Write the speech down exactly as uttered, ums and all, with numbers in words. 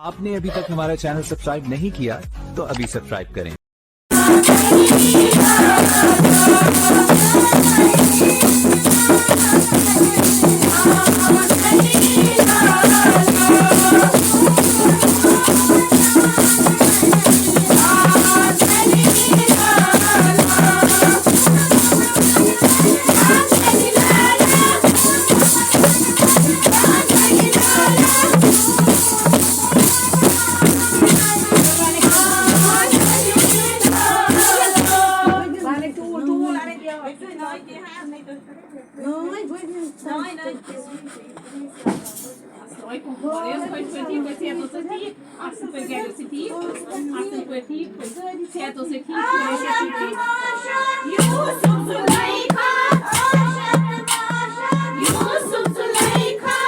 आपने अभी तक हमारा चैनल सब्सक्राइब नहीं किया तो अभी सब्सक्राइब करें। اَصٕل پٲٹھۍ گَرِ اوسا ٹھیٖک؟ اَصٕل پٲٹھۍ ٹھیٖک پٲٹھۍ؟ صحت اوسا ٹھیٖک پٲٹھۍ؟ صحت اوسا ٹھیٖک پٲٹھۍ؟ یوٗسُف زُلیخا، یوٗسُف زُلیخا۔